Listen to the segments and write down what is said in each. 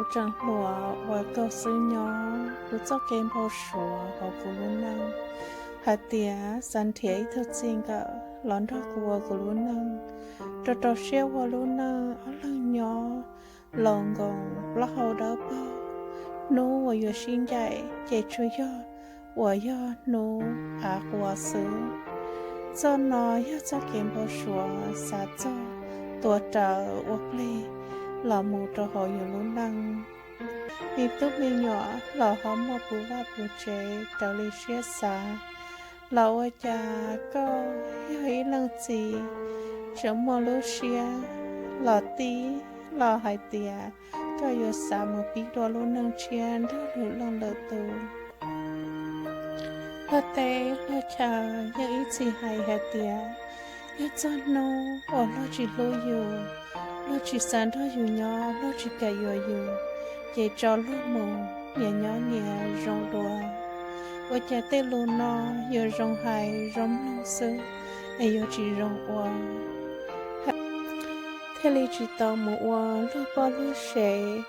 Tseem hluas uas koj xwb nyob, kuv txoj kev npau suav hauv kuv lub neej hais tias xav nrhiav ib tug txij nkawm los nrog kuv ua kuv lub neej, rau rau siab ua lub neej ob leeg nyob, laus nkoos plaub hau dawb paug, hnub uas yuav sib ncaim ces tsuas yog uas yog hnub av quas xwb. Txoj no yog txoj kev npau suav xav txog tuav rawv ua plig los mus rau hauv yus lub neej. Me tub me nyuam los ho muaj puv vaj puv tsev raws li siab xav, los ua cas koj yog ib leej txiv tseem muaj lub siab los tib los hais tias koj yuav xav mus pib dua lub neej tshiab nrog lwm leej lwm tus. Luag teb luag chaw yeej ib txhis hais hais tias yog txog hnub uas luag tsis hlub yus, luag tsis xav nrog yus nyob, luag tsis kam yuav yus, ces tso luag mus nyias nyob nyias zoo dua. Ua cas tej lus no yuav zoo hais zoo mloog xwb es yuav tsis zoo ua, thiaj li tsis tau mus ua luag poj luag sev.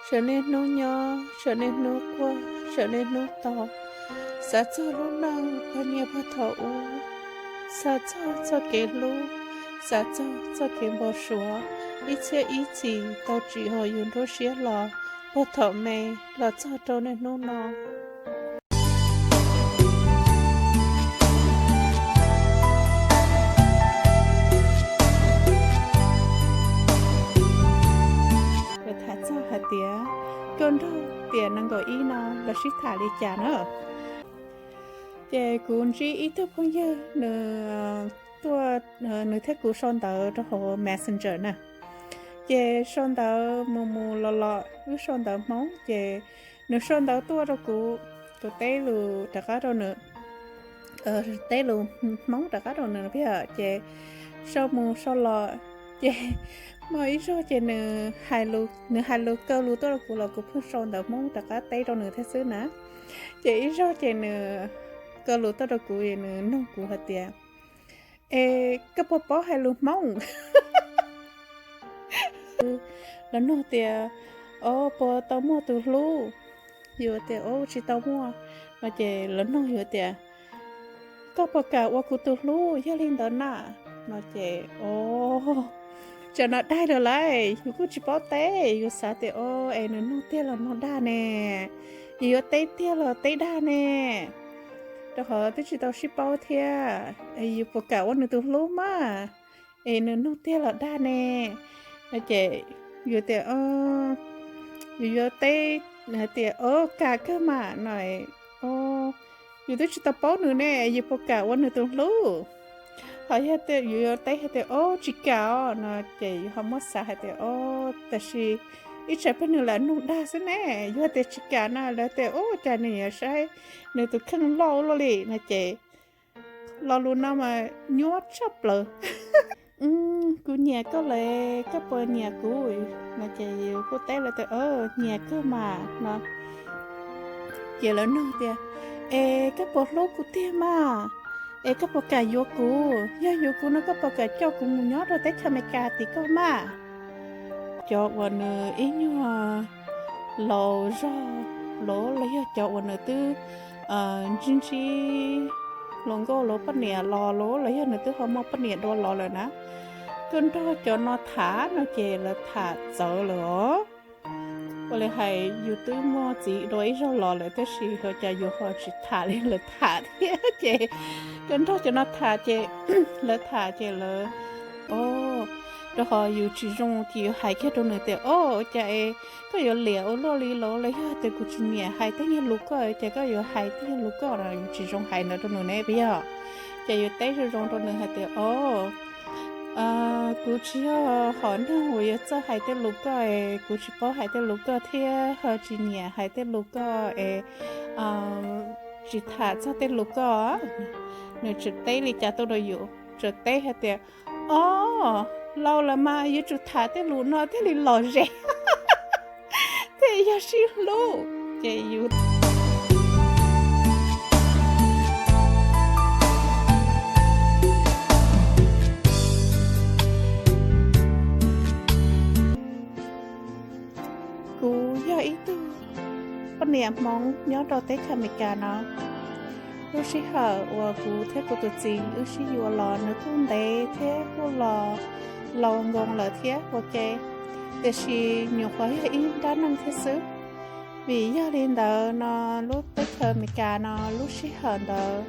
Tsam niaj hnub nyob, tsam niaj hnub quaj, tsam niaj hnub tau, xav txog lub neej puag nyiaj puag thaum ub, xav txog txoj kev hlub, xav txog txoj kev npau suav ib txhiab ib txhis tau tsim hauv yus nruab siab los puag thaum me los txog rau niaj hnub no. Tham txog hais tias koj nrog tiam nees nkaum ib no los sib tham li cas na. Ces kuv ntsib ib tug phooj ywg, nws tuaj, nws thiab kuv sau ntawv rau hauv Messenger na. Ces sau ntawv mus mus los los wb sau ntawv Hmoob, ces nws sau ntawv tuaj rau kuv, kuv teb lus rov qab rau nws, teb lus Hmoob rov qab rau nws thiab. Ces sau mus sau los, ces muaj ib zaug ces nws hais lus, nws hais lus kaw lus tuaj rau kuv los kuv pheej sau ntawv Hmoob rov qab teb rau nws thiab xwb na. Ces ib zaug ces nws kaw lus tuaj rau kuv, nws nug kuv hais tias, es koj puas paub hais lus Hmoob? Lawv nug tias, o, puas tau muaj tus hlub? Yus tias, o, tsis tau muaj. No ces lawv nug yus tias, koj puas kam ua kuv tus hlub yog li ntawd na? No ces, o, tsam no daig lawm lauj, yus kuj tsis paub teb, yus xav tias, o, es nws nug tiag los nug dag ne, yus yuav teb tiag los teb dag ne, rau qhov twb tsis tau sib paub thiab. Yus puas kam ua nws tus hlub mas, es nws nug tiag los dag ne? No ces yus tias, yus yuav teb hais tias, o, kam kawg mas no, yus twb tsis tau paub nws ne, yus puas kam ua nws tus hlub? Ho yog yus yuav teb hais tias, o, tsis kam os no ces yus ho muab xav hais tias, o, tab sis ib tsam peb nws lam nug dag xwb ne, yog tias tsis kam no lawv tias, o, cas nws yuav saib nws tus kheej loj luaj li no ces lo lus no mas nyuaj tshaj plaws. Kuv nyiam koj lawm, koj puas nyiam kuv? No ces yus kuj teb lawv tias, nyiam kawg mas no. Ces lawv nug tias, es koj puas hlub kuv tiag mas? Es koj puas kam yuav kuv? Yog yuav kuv no koj puas kam coj kuv mus nyob rau teb chaws Amelikas tim koj mas? Cov uas nws ib nyuag laus zog los los yog cov uas nws twb ntsib ntsib hluas nkauj los poj niam los los los yog nws twb ho muaj poj niam dua los lawm na, koj nrog cov no tham no ces lawv tham txawv lawm os. Ua li hais yus twb muaj txiv dua ib zaug los lawm tab sis ua cas yus ho tsis tham li lawv tham thiab ces koj nrog cov no tham ces lawv tham ces lawv, o, rau qhov yus tsis zoo ces yus hais kiag rau nws tias, o, cas es koj yuav liam ua luaj li los los yog tias kuv tsis nyiam hais tej nyuag lus koj ces koj yuav hais tej nyuag lus koj no, yus tsis zoo hais ntawd rau nws ne puas yog? Ces yus teb zoo zoo rau nws hais tias, o, kuv tsis yog hom neeg uas yuav txawj hais tej lus koj es, kuv tsis paub hais tej lus koj thiab ho tsis nyiam hais tej lus koj es, tsis tham txog tej lus koj. Nws tseem teb li cas tuaj rau yus, tseem teb hais tias, o, laus lawm mas yuav tsum tham tej lus no thiaj li lom zem thiaj yog sib hlub. Ces yus kuv Hmoob nyob rau teb chaws Amelikas no. Lub sij hawm uas kuv thiab kuv tus txiv wb sib yuav los nws kuj ntev thiab kuj los laus nkoos lawm thiab ua ke, tiam sis nyuam qhuav yog ib nrab neej thiab xwb. Vim yog li ntawd no, lub teb chaws Amelikas no lub sij hawm ntawd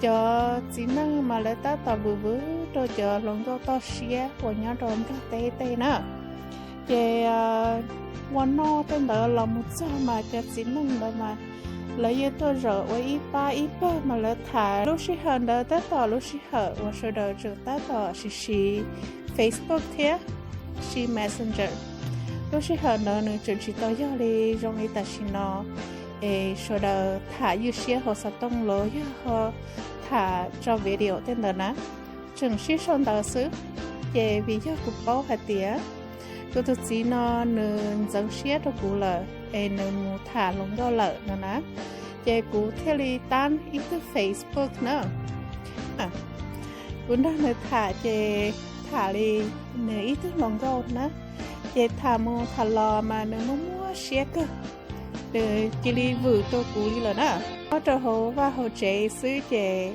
cov txiv neej mas lawv tab tom vwm vwm rau cov hluas nkauj toj siab uas nyob rau Nplog teb tej na. Ces ua noj tej ntawd los mus txog mas cov txiv neej ntawd mas lawv yeej tuaj zaum ua ib pab ib pawg mas lawv tham. Lub sij hawm ntawd tab tom lub sij hawm uas sawv daws tseem tab tom siv siv Facebook thiab siv Messenger. Lub sij hawm ntawd nws tseem tsis tau yog li zoo li tam sim no es sawv daws tham ywj siab hauv xov tooj los yog ho tham tso video tej ntawd na, tseem sib sau ntawv xwb. Ces vim yog kuv paub hais tias kuv tus txiv no nws ntxeev siab rau kuv lawm es nws mus tham hluas nkauj lawm no na, ces kuv thiaj li tab ib tug Facebook na. Kuv nrog nws tham ces tham li nws ib tug hluas nkauj na, ces tham mus tham los mas nws muaj muaj siab kawg, nws cia li vwm rau kuv li lawm na. Nyob rau hauv vaj hauv tsev xwb ces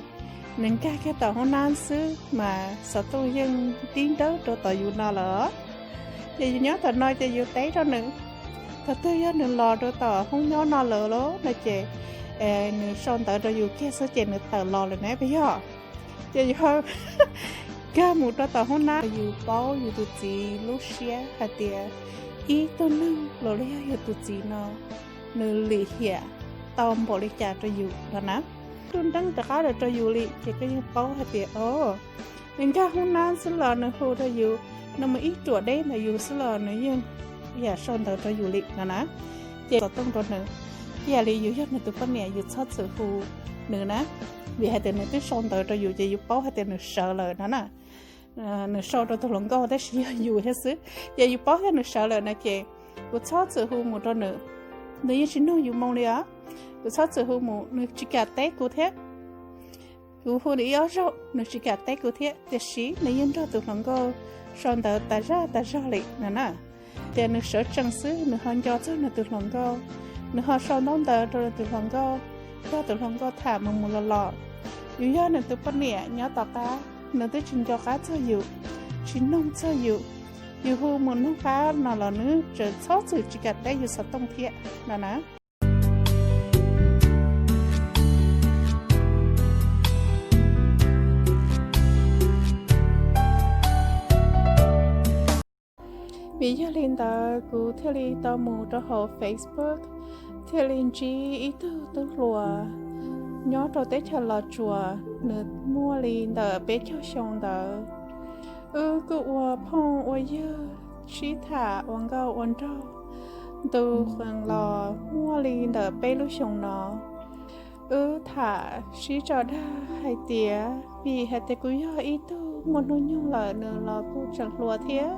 nws nkag kiag tom hoob nab xwb mas xov tooj yeej tib nrawb rau tom yus no lawm. Ces yus nyob tom no ces yus teb rau nws, thaum twg yog nws los rau tom hoob nyob no lawm lauj no ces nws sau ntawv rau yus kiag xwb ces nws tawm los lawm ne puas yog? Ces yus ho nkag mus rau tom hoob nab, yus paub yus tus txiv lub siab hais tias ib tug neeg los li yog yus tus txiv no nws lim hiam tau npaum li cas rau yus no na. Tub nreeb rov qab los rau yus li ces koj yeej paub hais tias o, nws nkag hoob nab xwb los nws hu rau yus, nws mus ib ruam deb ntawm yus xwb los nws yeej yam sau ntawv rau yus li no na. Ces xov tooj rau nws, ib yam li yus yog nws tus poj niam yus txhob txwm hu nws na, vim hais tias nws twb sau ntawv rau yus ces yus paub hais tias nws sawv lawm no na. Nws sau rau tus hluas nkauj tab sis yog yus thiab xwb, ces yus paub thiab nws sawv lawm no ces kuv txhob txwm hu mus rau nws, nws yeej tsis nug yus moo li os. Kuv txhob txwm hu mus nws tsis kam teb kuv thiab. Kuv hu nws ib ob zaug nws tsis kam teb kuv thiab, tiam sis nws yeej nrog tus hluas nkauj sau ntawv tas zaj tas zog li no na. Tias nws sawv tsees xwb nws ho nco txog nws tus hluas nkauj, nws ho sau ntaub ntawv rau nws tus hluas nkauj, nrog tus hluas nkauj tham mus mus los los. Yus yog nws tus poj niam nyob tom qab, nws twb tsis nco qab txog yus, tsis noog txog yus, yus hu mus noog qab no los nws tseem txhob txwm tsis kam teb yus xov tooj thiab no na. Vim yog li ntawd kuv thiaj li tau mus rau hauv Facebook, thiaj li ntsib ib tug tub hluas nyob rau teb chaws Los Tsuas, nws muaj li ntawm peb caug xyoo ntawd. Wb kuj ua phooj ua ywg sib tham ua nkauj ua nraug, ntu qees los muaj li ntawm peb lub xyoo no. Wb tham sib tso dag hais tias vim hais tias kuv yog ib tug muaj hnub nyoog lawm nws los kuj tseem hluas thiab,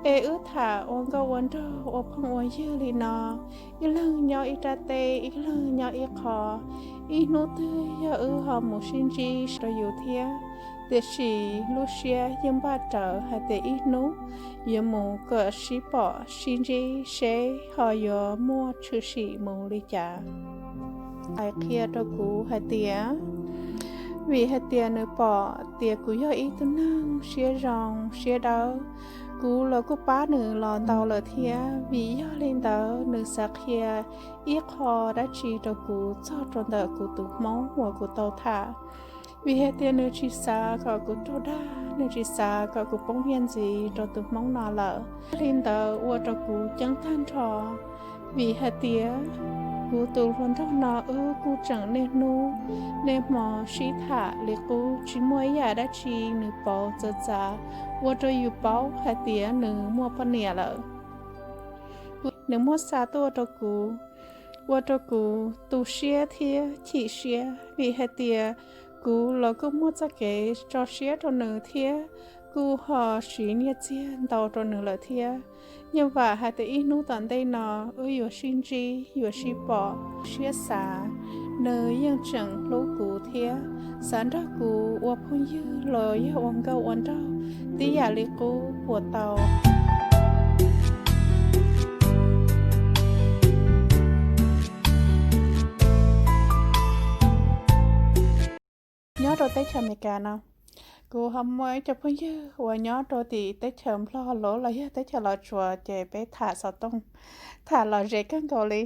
es wb tham ua nkauj ua nraug ua phooj ua ywg li no, ib leeg nyob ib rab teb ib leeg nyob ib qho, ib hnub twg yog wb ho mus sib ntsib rau yus thiab. Tiam sis lub siab yeej npaj rawv hais tias ib hnub yuav mus kom sib pom sib ntsib seb ho yuav muaj tshwm sim mus li cas. Hais qhia rau kuv hais tias, vim hais tias nws pom tias kuv yog ib tug neeg siab zoo siab dawb, kuv los kuj pab nws los ntau lawm thiab. Vim yog li ntawd nws xav qhia ib qho dab tsi rau kuv txog rau ntawm kuv tus Hmoob uas kuv tau tham. Vim hais tias nws tsis xav kom kuv raug dag, nws tsis xav kom kuv poob nyiaj ntxiv rau tus Hmoob no lawm. Yog li ntawd ua rau kuv ceeb tag nrho, vim hais tias kuv tus hluas nraug no wb kuj tseem niaj hnub niaj hmo sib tham li qub, tsis muaj ib yam dab tsi nws pauv txawv txav ua rau yus paub hais tias nws muaj poj niam lawm. Nws muab xa tuaj rau kuv, ua rau kuv tu siab thiab chim siab, vim hais tias kuv los kuj muaj txoj kev tso siab rau nws thiab kuj ho siv nyiaj txiag ntau rau nws lawm thiab. Yeej vam hais tias ib hnub tom ntej no wb yuav sib ntsib yuav sib pom. Siab xav nws yeej tseem hlub kuv thiab xav nrog kuv ua phooj ywg los yog ua nkauj ua nraug tib yam li qub puas tau. Rau teb chaws Amelikas no, kuv ho muaj ib co phooj ywg uas nyob rau tim teb chaws Nplog los los yog teb chaws Los Tsuas ces peb tham xov tooj, tham lom zem kawg nkaus li.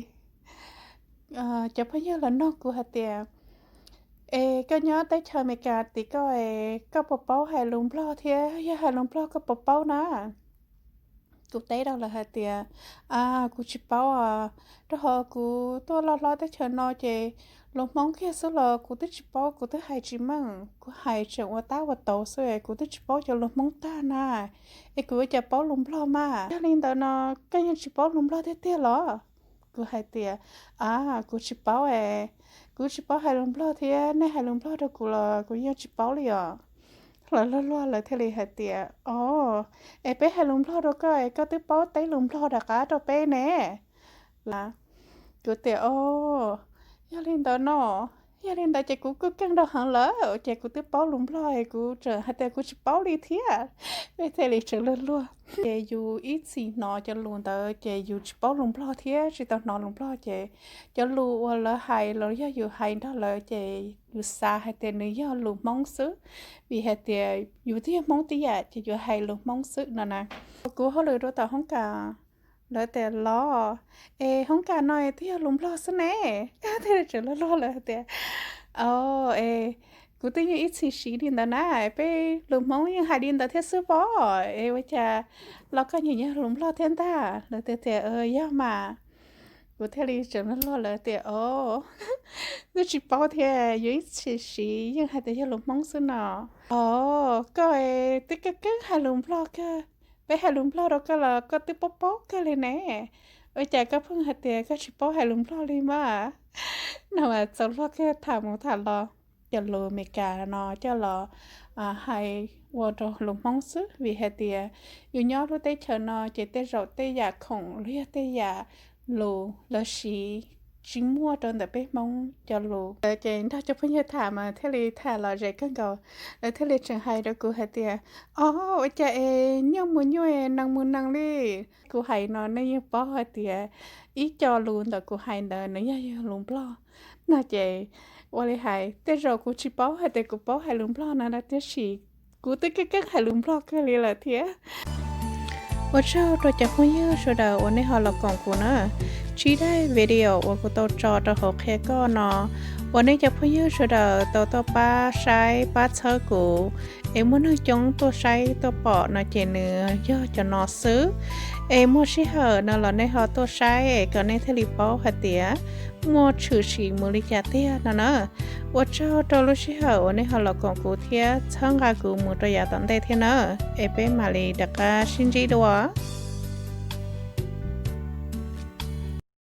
Cov phooj ywg los nug kuv hais tias, es koj nyob teb chaws Amelikas tim koj, koj puas paub hais lus Nplog thiab? Yog hais lus Nplog koj puas paub na? Kuv teb rau lawv hais tias, a, kuv tsis paub os, rau qhov kuv tuaj loj hlob teb chaws no ces lus Hmoob kiag xwb los kuv twb tsis paub, kuv twb hais tsis meej, kuv hais tseem ua tab ua tauv xwb, kuv twb tsis paub cov lus Hmoob tag na, es kuv ua cas paub lus Nplog mas. Yog li ntawd no, koj yeej tsis paub lus Nplog tiag tiag los? Kuv hais tias, a, kuv tsis paub es, kuv tsis paub hais lus Nplog thiab, nej hais lus Nplog rau kuv los kuv yeej tsis paub li os. Lawv luag luag lawv thiaj li hais tias, o, es peb hais lus Nplog rau koj es koj twb paub teb lus Nplog rov qab rau peb ne. Kuv tias, o, yog li ntawd no, yog li ntawd ces kuv kuj keej rau heev lawm, ces kuv twb paub lus Nplog es kuv tseem hais tias kuv tsis paub li thiab. Peb thiaj li tseem luag luag. Ces yus ib txhis hnov cov lus ntawd ces yus tsis paub lus Nplog thiab tsis tau hnov lus Nplog ces cov lus uas lawv hais los yog yus hais nrog lawv ces yus xav hais tias nws yog lus Hmoob xwb, vim hais tias yus twb yog Hmoob tib yam ces yus hais lus Hmoob xwb no na. Kuv hauj lwm rau tom hoob kas, lawv tias, los, es hoob kas no twb yog lus Nplog xwb ne. Thiaj li tseem luag luag lawv tias, o, es kuv twb yeej ib txhis siv li ntawd na, peb lus Hmoob yeej hais li ntawd thiab xwb pob, es ua cas los koj nyiam yog lus Nplog thiab ntag? Lawv tias, tias, yog mas. Kuv thiaj li tseem luag luag lawv tias, o, twb tsis paub thiab, yus ib txhis siv yeej hais tias yog lus Hmoob xwb no. O, koj twb keeb keeb hais lus Nplog kawg, peb hais lus Nplog rau koj los koj twb paub paub kawg li ne, ua cas koj pheej hais tias koj tsis paub hais lus Nplog li mas? No mas txaus luag kawg, tham mus tham los cov lus Amelikas no coj los hais ua rau lus Hmoob xwb, vim hais tias yus nyob lub teb chaws no ces tej zaum tej yam khoom los yog tej yam lus lawv siv tsis muaj rau ntawm peb Hmoob cov lus. Ces nrog cov phooj ywg tham mas thiaj li tham lom zem kawg nkaus, lawv thiaj li tseem hais rau kuv hais tias, o, ua cas es nyuaj mus nyuaj, nees mus nees li. Kuv hais no nej yeej paub hais tias ib co lus ntawm kuv hais ntawd nws yog yog lus Nplog no ces ua li hais tej zaum kuv tsis paub hais tias kuv paub hais lus Nplog no na, tiam sis kuv twb keeb keeb hais lus Nplog kawg li lawm thiab. Ua tsaug rau cov phooj ywg sawv daws uas nej ho los koom kuv na. Tsib daim video uas kuv tau tso rau hauv qhia koj no, uas nej cov phooj ywg sawv daws tau tuaj pab saib pab txhawb kuv, es muaj neeg coob tuaj saib tuaj pom no ces nws yog cov no xwb. Es muaj sij hawm no los nej ho tuaj saib es kom nej thiaj li paub hais tias muaj tshwm sim mus li cas tiag no na. Ua tsaug rau lub sij hawm uas nej ho los koom kuv thiab txhawb nqa kuv mus rau yav tom ntej thiab na. Es peb mam li rov qab sib ntsib dua.